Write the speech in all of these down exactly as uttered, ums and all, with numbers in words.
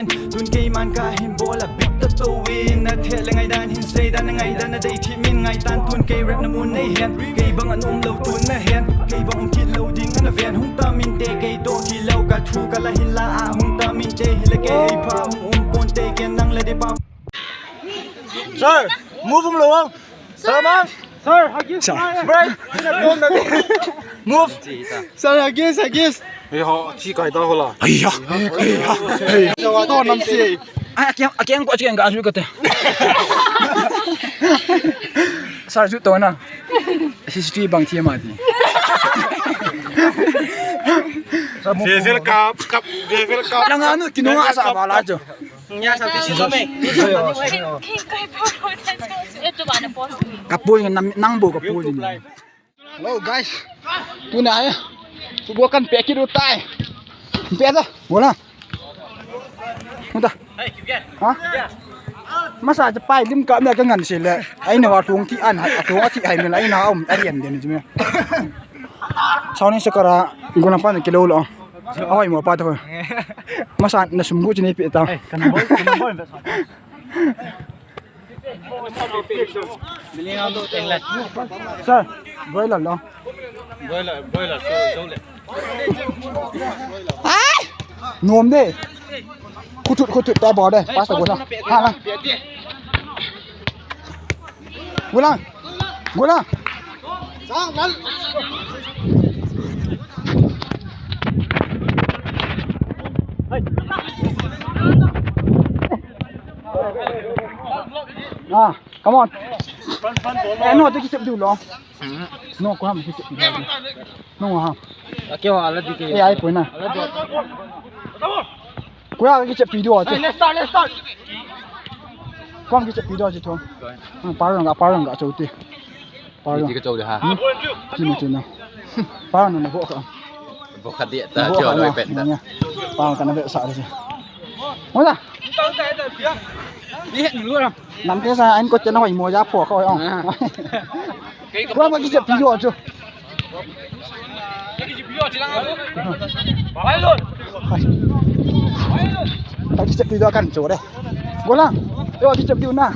Tun keiman ka hin bol a bit ta to win na the le ngai dan hin sei dan ngai dan na dei thi min ngai tan tun kei rap na mun nei hen kei bang an um lo tun na hen kei bang um kit lo ding na ven hung ta min te kei to ki lo ka thu ka la hin la a hung ta min te hi le kei pha hung um pon te ken nang le de pa. Sir, move him along. Sir, man. Sir, huggies. Sir. Break. Move. Sir, huggies, huggies. Hey, ho, chi kai ta ho la. Hey, ha. Hey, ha. Hey, ha. Jawa to nam si. Ai, akiang, akiang ko chiang ga su ko te. Sir, ju to na. C C T V bang thi ma ti. Sir, sir, kap, kap, sir, sir, kap. Lang anu kinunga sa ba la jo. Kapul nang, nang bo kapul ni. Hello guys. Tuna ya. Subo kan pekit utai. Peta. Bola. Uta. Ha? Masa je pai lim ka me ka ngan sile. Ai na wa thung ti an ha, thung ti ai me la ai na um ai yan den ji me. Sauni sakara guna pan kilo lo. Ahoi mo pa to. Masa na sumbu chini pi ta. Sir, broiler lo. Broiler, broiler, so, so le. Ai! Nom de. Khutut, khutut, ta bo de. Pas ta go sa. Ha, ha. Gulang. Gulang. Ah, come on. Eh, no, tu kichep diu lo. No, ko ham kichep diu. No, ha. Ake wa ala di ke. Eh, ai poi na. Ko ya kichep diu. Let's start, let's start. Ko ham kichep diu ji thong. Parang ga, parang ga chou ti. Parang. Ti ka chou de ha. Ti na ti na. Parang na bo ka. Bo ka dia ta jo loi pen ta. Parang ka na be sa de. Mo na. Ni het lu ram. Nam te sa an ko te na hoi mo ja pho ko ong. Ko ma kichep diu chu. Ka kichep diu kan chu de. Go la. Yo kichep diu na.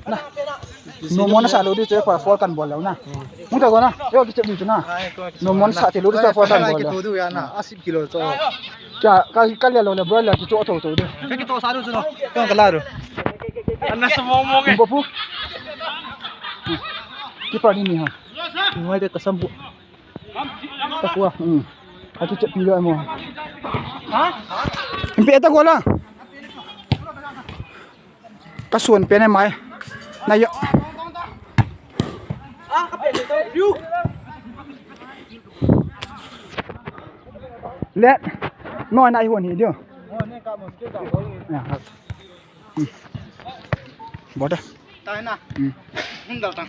Na. Numon sa lo di che pa foul kan bol lo na. Mu ta go na. Yo kichep diu na. Numon sa ti lo di che foul kan bol lo. Asip kilo cho. Kya, ka, ka le lo le, broiler kicho tho tho de. Ka kicho sa ru chu no. Ka la ru. Ana sa mong mong e. Bo pu. Keeper ni ni ha. Ngai de ka sam bu. Ka kuwa. Hmm. Aki che pi lo mo. Ha? Impi eta gola. Ka suon pen e mai. Na yo. Le. No na i huon hi dio. Ya. Hmm. Bota. Tai na. Hmm. Hum dal ta.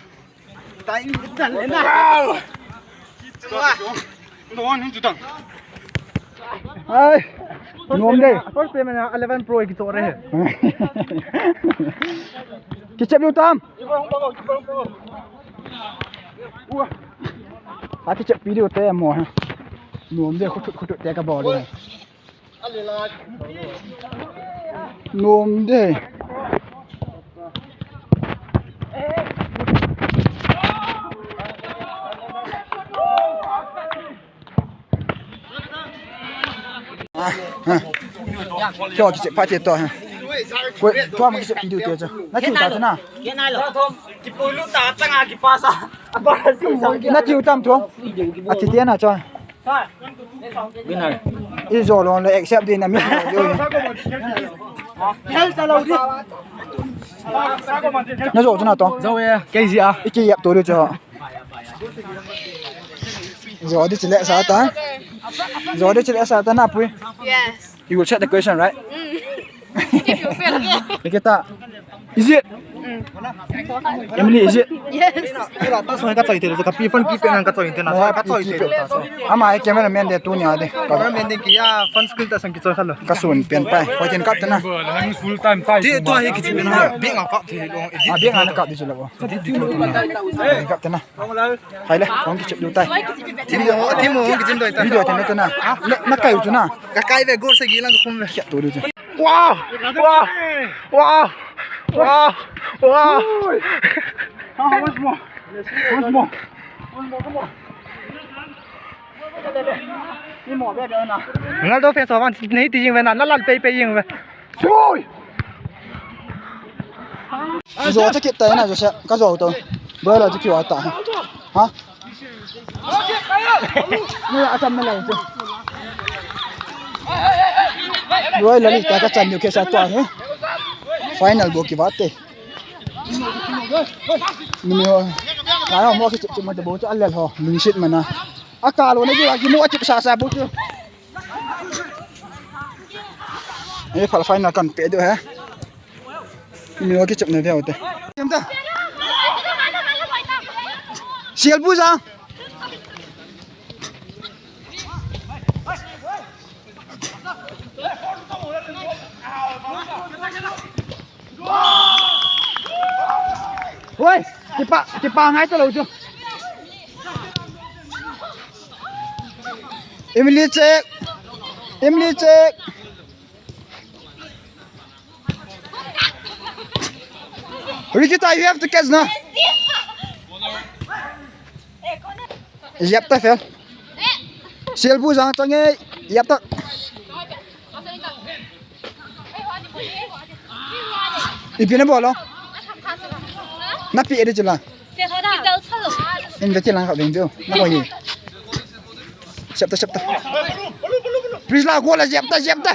Ai. Nom de. First payment eleven pro kicho re. Kichep diu tam. A kichep diu te mo. Nom de khutut khutut te ka bol de. Nom de. Kyo kichep pa che to. Ko to ma kichep diu te cha. Na kiu ta na. Kipulu ta tanga kipasa. Na kiu tam to. A ti te na cha. Winner. I zo lo le accept din na mi. Hel ta lo di. Na zo chu na to. Zo e, K G a. I ki yap to di cho. Zo di chile sa ta. Zo di chile sa ta na pui. Yes. You will check the question, right? Mm. If you fail again. Nikita, is it? Mm. Emily, is it? Yes. Kila ta so ka choi te lo, ka pi fan ki pe nan ka choi te na, ka choi te lo. Ama e cameraman de tu nia de. Cameraman de ki ya fan school ta sang ki choi kha lo. Ka sun pen pai. Ko chen kap ta na. Full time tai. Ti tu hi ki chen na. Bing a kap ti lo. A bing a kap ti lo. Kap ta na. Hai le, kong kichep diu tai. Thim mo, thim mo, kichep diu tai. Video te na te na. Na, na kai u chu na. Ka kai ve gol se gi lang ka khum ve. Kya to diu chu. Wow! Wow! Wow! Wow! Wow! Ah, once more. Once more. Once more, come on. Ni mo be be na. Ronaldo fans ho vang nei ti jing ve na, na lal pei pei jing ve. Sui! Ka jo cha kit ta na, jo cha, ka jo to. Bro la chu kiwa ta. Ha? Ni a cham na lai chu. Bro la ni ta ka chan yu ke sa to he. Final bo kiwa te. Ni mi ho. Ka ho mo ki chu ma bo chu a lel ho. Lungsit mana. A ka lo na ju a ki mo a chu sa sa bo chu. Ei, phal final kan pe diu he. Mi wa kichep ne veu te. Tem ta. Sial bu ja. Oi, kipa, kipa ngai ta lo chu. Emily check. Emily check. Rikita, you have to catch na. Yap ta fel. Sial bu jang chang e. Yap ta. Ipi na bol o? Na pi edi chula. In ve ti lang kha beng diu. Na ko hi. Siap ta, siap ta. Please la, goal la, siap ta, siap ta.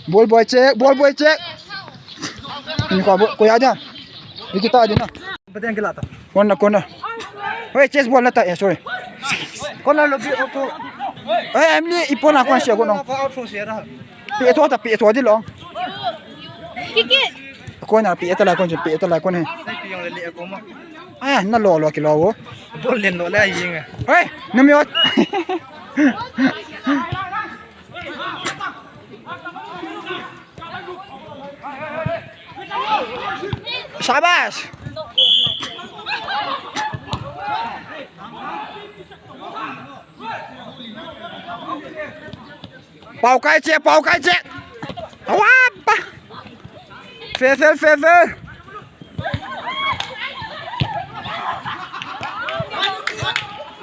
Ball boy check, ball boy check. Ini ko, ko ya dia. Ini kita aja na. Betul yang kelak tak? Kona, kona. Wei, chase ball na ta, eh, sorry. Kona lebih auto. Eh, em ni ipo na kon sia kono. Out for sia dah. Pi to ta, pi to di lo. Kiki. Kona pi ta la kon, pi ta la kon. Sai pi yong le le ko ma. Ah, na lo lo kilo wo. Bol len lo le ai ying. Hey, na mi ot. Sabas. Pau kai che, pau kai che. Awapa. Fe, fe, fe, fe.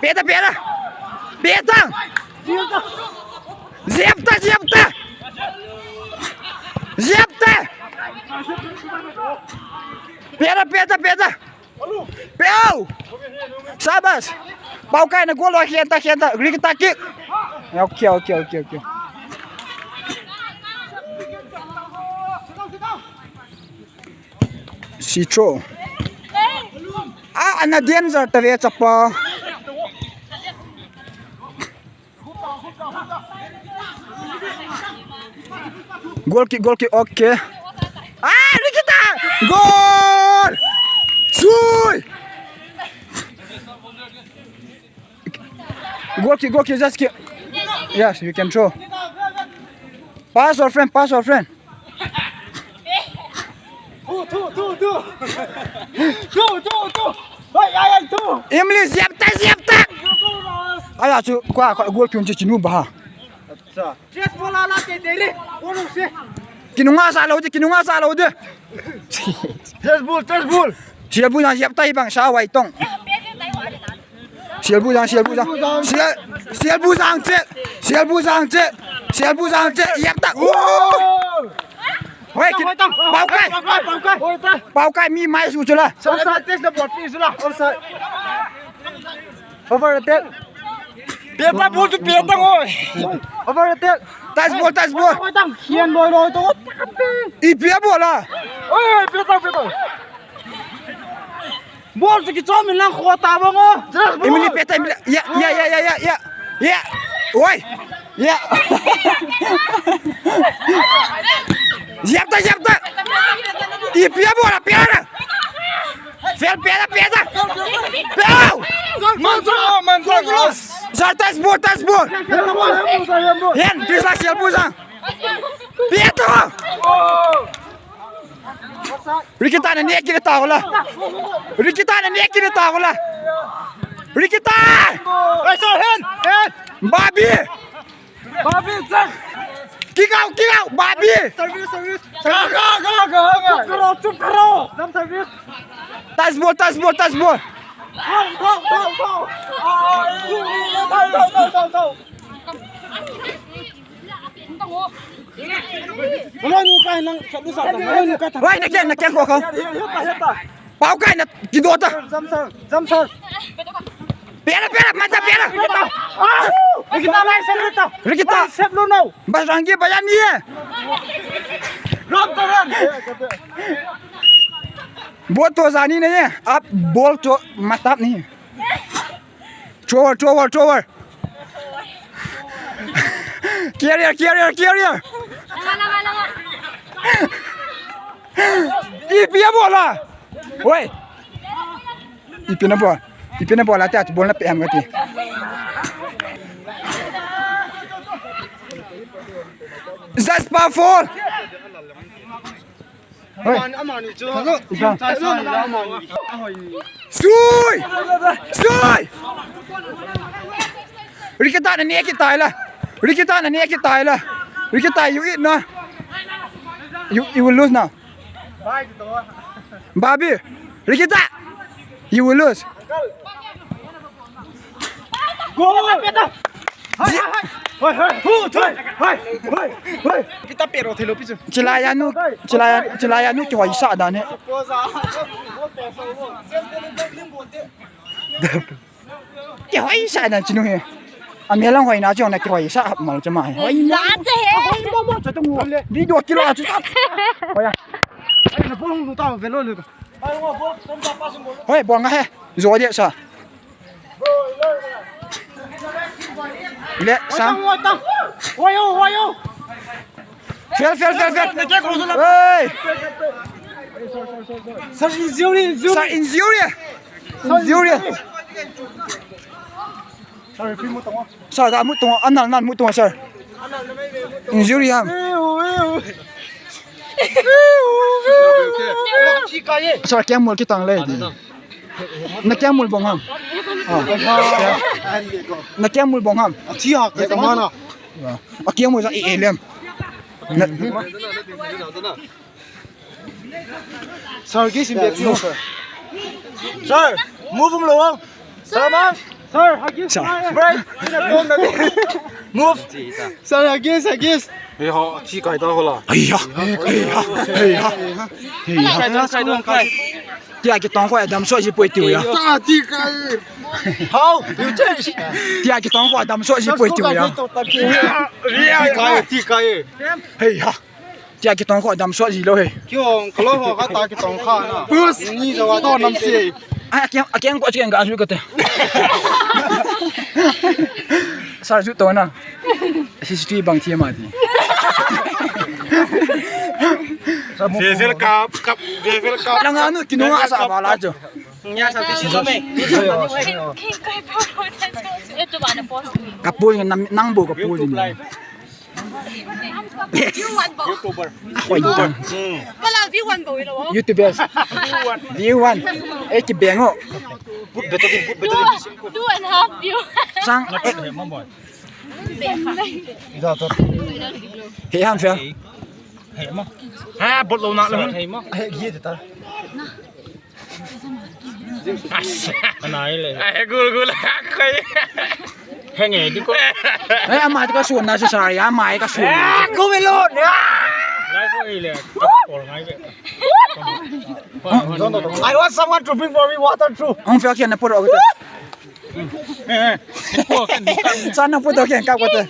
Peta, peta. Peta. Jep ta, jep ta. Jep ta. Peta, peta, peta. Peo! Sabas! Pau kai na goal wa khian ta, khian ta. Rikita kick. Okay, okay, okay, okay. Sitro. Ah, ana danger ta ve chapa. Goal kick, goal kick, okay. Ah, Rikita! Goal! Sui! Goal kick, goal kick, just kick. Yes, you can throw. Pass your friend, pass your friend. Two, two, two, two. Two, two, two. Hey, hey, hey, two. Emily, jep ta, jep ta. Aya chu, kwa, kwa, goal kick chu chinu ba ha. Acha. Chase ball la te te re. Ball se. Kinunga sa lo de, kinunga sa lo de. Chase ball, chase ball. Sial bu jang jep ta hi bang sa wai tong. Sial bu jang, sial bu jang. Sial, sial bu jang che. Sial bu jang che. Sial bu jang che. Yep ta. Oh! Hoi, kin, pau kai. Pau kai. Pau kai. Pau kai mi mai su chula. Offside, test the ball, please, chula. Offside. Over attack. Peta ball tu peta ngoi. Over attack. Touch ball, touch ball. Hian loi loi to. Ipi a ball a. Oi, peta, peta. Ball chu kichom in lang kho ta bang o. Emily peta, Emily. Ya, ya, ya, ya, ya, ya. Ya. Oi. Ya. Jep ta, jep ta. Ipi a ball a, pia na. Fel, pia na, pia na. Pia. Mansa, mansa. Sar, touch ball, touch ball. Yan, please la, sial bu jang. Pia to. Rikita na ne kile ta hola. Rikita na ne kile ta hola. Rikita! Hey, sir, hand! Hand! Babi! Babi, sir! Kick out, kick out, Babi! Service, service! Go, go, go, go, go! Chup karo, chup karo! Nam service! Touch ball, touch ball, touch ball! Thau, thau, thau, thau! Ah, thau, thau, thau, thau! Maloi nu kai nang, khat du sa ta, maloi nu kai ta. Wai, na keng, na keng ko ko. Hiya, hiya, hiya ta, hiya ta. Pau kai na, kido ta. Jump, sir. Jump, sir. Pera, pera, mata, pera. Rikita. Ah! Rikita, lai, sep, Rikita. Rikita. Lai, sep, lo, no. Bajrangi भैया नहीं है। Run, run, run. वो तो जानी नहीं है, आप बॉल तो मत आप नहीं। Thrower, thrower, thrower. Carrier, carrier, carrier. Ipi a ball a? Oi. Ipi na ball? Ipi na ball a te at ball na pe am kati. Zaspa foul. Hoi. Amani, amani chu. Hello. Chai sai la amani. Sui! Sui! Rikita na ne kitai la. Rikita na ne kitai la. Rikita, you eat now. You, you will lose now. Babi, Rikita, you will lose. Goal! Hai, hai, hai. Hoi, hoi. Hu, thoi. Hoi, hoi, hoi. Kita pero thelo pichu. Chilai a nu, chilai a, chilai a nu kihoi sa dan e. Kihoi sa dan chinu he. Ami lang hoi na chu na kihoi sa hap mal chama he. Hoi na. Sa che he. Hoi mo mo cha tung. Video kila chu. Hoi a. Ai na bol nu ta velo le. Hoi, bol nga he. Zo dia sa. Le, sang. Wayo, wayo. Fel, fel, fel, fel. Hey. Sa injury, injury. Sa injury. Injury. Sorry, free mo tong. Sir, ka mut tong, anal, anal mut tong, sir. Injury ham. Sir, kiang mul kitang le. Na kiang mul bong ham. Ah. Na kiang mul bong ham. Athi ha ke tamana. A kiang mul sa e lem. Sir, give him back, sir. Sir, move him along. Sir, man. Sir, huggies. Sir. Break. Move. Sir, huggies, huggies. Hey, ha, thi kai ta hola. Hey, ha. Hey, ha. Hey, ha. Hey, ha. Tia kitong ko adam so ji poi tiu ya. Sa thi kai. How? You change. Tia kitong ko adam so ji poi tiu ya. Thi kai, thi kai. Hey, ha. Tia kitong ko dam so ji lo he. Kio, kalo ho ka ta kitong kha na. Pus. Ni jo wa to nam se. Ai, akiang, akiang ko akiang ga ju ka te. Sir ju to na. C C T V bang thi ma ti. Sir, move. Sir, kap, kap, sir, kap. Lang anu kinunga sa bala jo. Nya sa ti si lo me. Ka pu nang, nang bo ka pu ni. Yes. View one bo. Hoi dang. Pala view one bo ilo. YouTubers. View one. Eh, ki bengo. Put better than, put better than. Two and a half view. Sang. Eh. He ham fe. He ma. Ha, bot lo na lo. He ma. He ye de ta. Anai le. Ai, gul, gul, kai. Henge di ko. Eh, ama ka sun na sa sari, ama ka sun. Eh, go alone. Lai ko ile. Ko ngai be. I want someone to bring for me water too. Ang fia kian na puro. Sana puro kian ka ko te.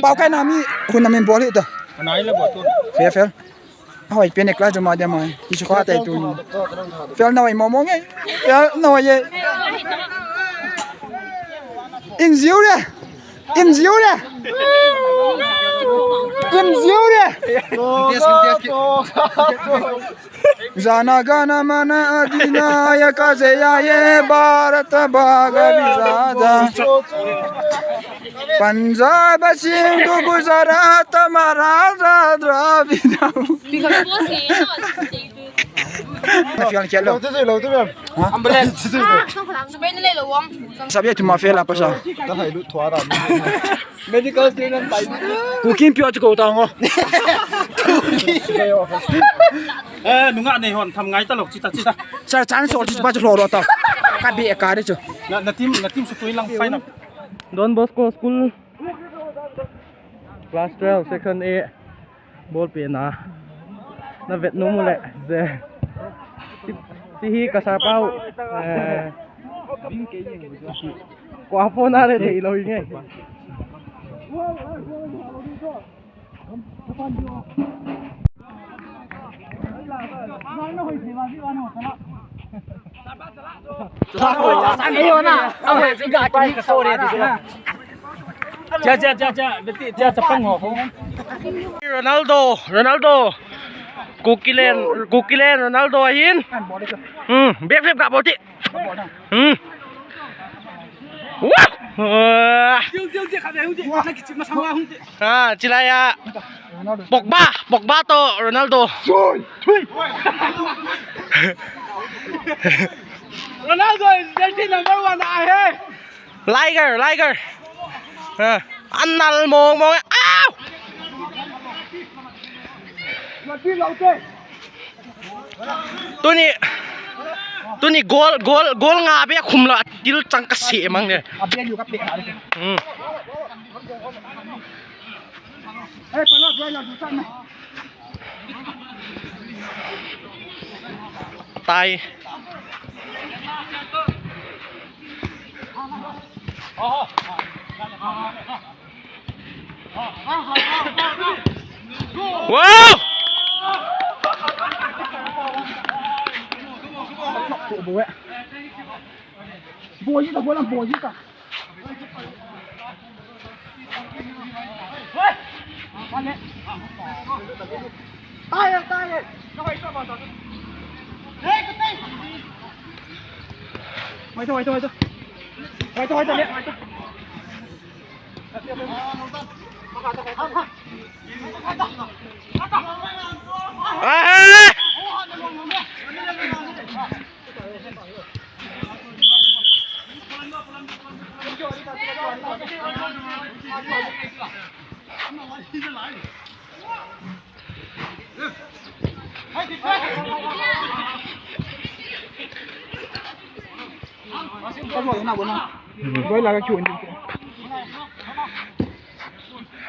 Pau kai na mi, hun na min bol hi to. Anai le bot to. Fia fia. Hoi, pene kla joma dia mai. Isu kha tai tu ni. Fel na wai momo nge. Fel na wai ye. Injury. Injury. Injury. Jana gana mana adina ya kaze ya ye Bharat bhaga vijata. Punjab sing tu Gujarat mara da da bina. Fiel kiat lou. Lo tu, lo tu, mem. Ambulance. Spain le lo wang. Sabia tu ma fiel apa sa? Kan hai lu thua ra. Medical student pai. Kuki pio chu ko ta ngo. Eh, nunga nei hon tham ngai ta lo, chita, chita. Sa chan so chi pa chu lo ro ta. Ka bi ka ri chu. Na, na team, na team su tui lang fine up. Don Bosco School. Class twelve, section A. Ball pe na. Na vet nom u le. Je. Chi, chi hi ka sa pau. Eh. Ko a phone a le dei lo nge. Cha, cha, cha, cha, beti, cha, cha, pang ho. Ronaldo, Ronaldo. Kukilen, Kukilen, Ronaldo ahin. Hmm, backflip ka boti. Hmm. Wah! Ah. Ah, chilaya. Pogba, Pogba to Ronaldo. Ronaldo is jersey number one ahe. Liger, Liger. Ah, anal mong mong. Au! Tuni, tuni goal, goal, goal nga bia khum la til chang ka se mang ne. Hmm. Tai. Wow!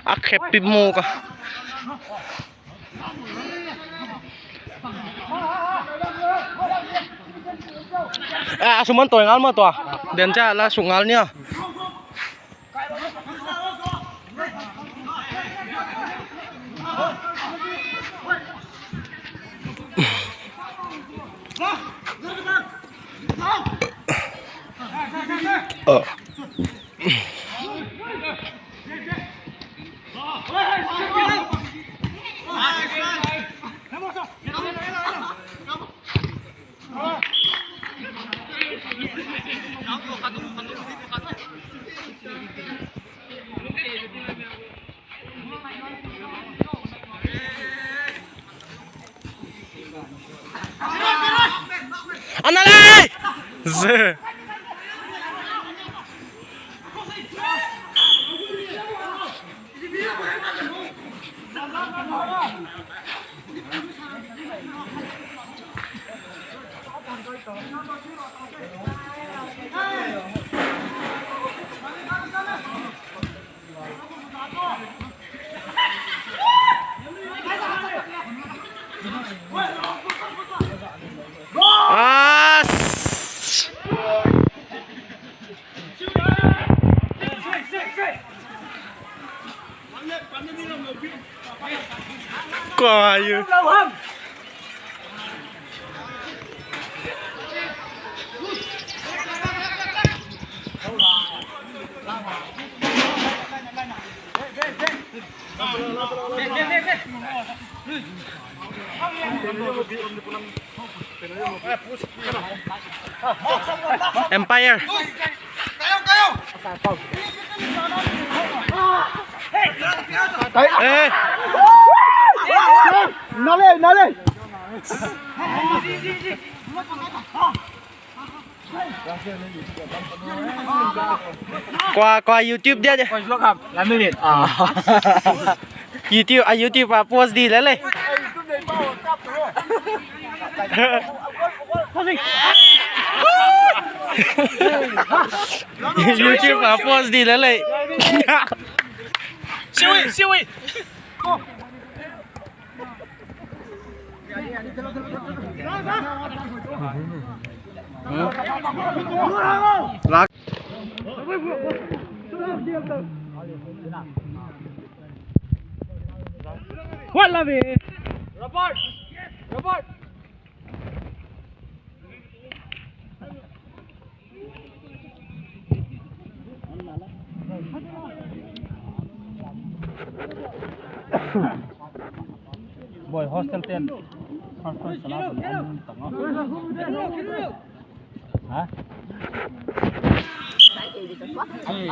A khep pi mo ka. A, suman toi ngal ma to. Den cha la su ngal nia. Anale! Ze. As. Kaya. Empire. Eh. Nale, nale. Qua, qua YouTube dia dia. Qua vlog ham, la minute. Ah. YouTube, a YouTube a post di le le. YouTube a post di le le. Siwi, siwi. Lak. Wala be. Robert. Robert. Boy, hostel ten. Hostel sala ko an tang. Ha?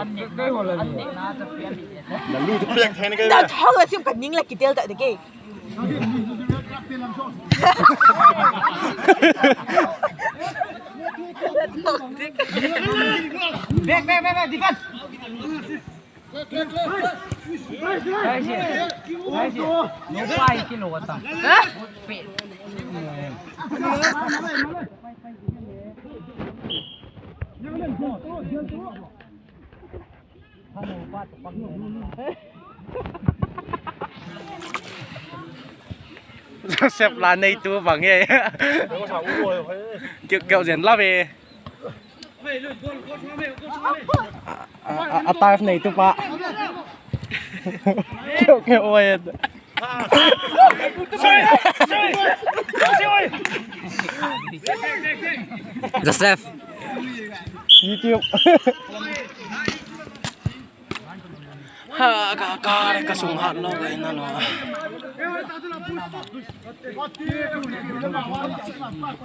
An ne ko la. Lalu tu pek thai ni ka. Da thong la sim ka ning la kitel ta de ke. Back, back, back, back, defense. No pa iki no wata. Joseph la nei tu bang e. Keu keu jen la ve. A, a, a, a taif nei tu pa. Keu keu oi. Joseph. YouTube. Ha, ka, ka, ka sung hat lo, ka ina lo.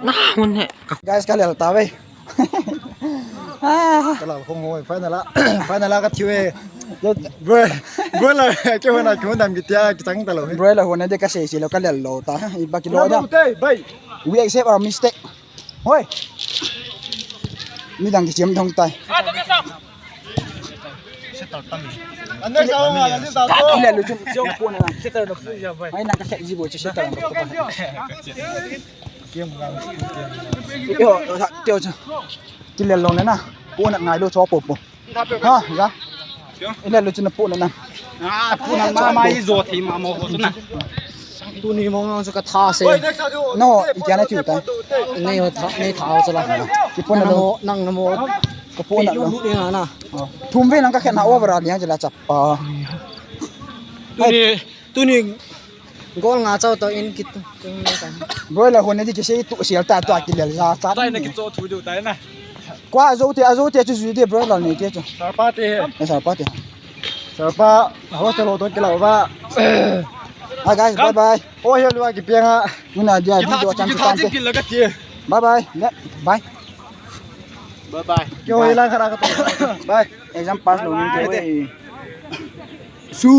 Na, hun he. Guys, ka lel ta ve. Ah. Ka lel khong hoi, final a, final a ka thiu e. Bro, bro la, ke hona, ke hona mi tia, ki tang ta lo. Bro la hona de ka sei sei lo, ka lel lo ta. Iba ki lo da. Te, bai. We accept our mistake. Hoi. Midang kichem thong tai. Another sound, another sound. Ka le lu chun jong pon na. Ai na ka set ji bo chu set na. Yo, teo chu. Kile long na. Pon na ngai lo cho po po. Ha, ya. Ile lu chun pon na. Ah, pon na ma ma i jo thei ma mo ko na. Tuni mong nang chu ka tha se. No, i tia na tiu ta. Nei ho tha, nei tha ho chala. Ki pon na nang lo. Mo, nang mo. Ka pon na lo. Lu, lu, lu, na. Oh. Thum ve nang ka khen na over a liang chala chapa. Tuni, tuni gol nga chau to in kit. Bro la hon di ki sei tu sial ta to ki lel la cha. Tai na ki cho thu du tai na. Kwa zo te, a zo te chu zu de bro la ni te chu. Sarpa te he. Sarpa te. Sarpa, hostel ho to kila ba. Ah, guys, bye bye. Oh, hello, ki piang a. Una dia video chan chan te. Bye bye. Bye. Bye bye. Kyo hilang khara ka to. Bye. Exam pass lo ni ke. Su.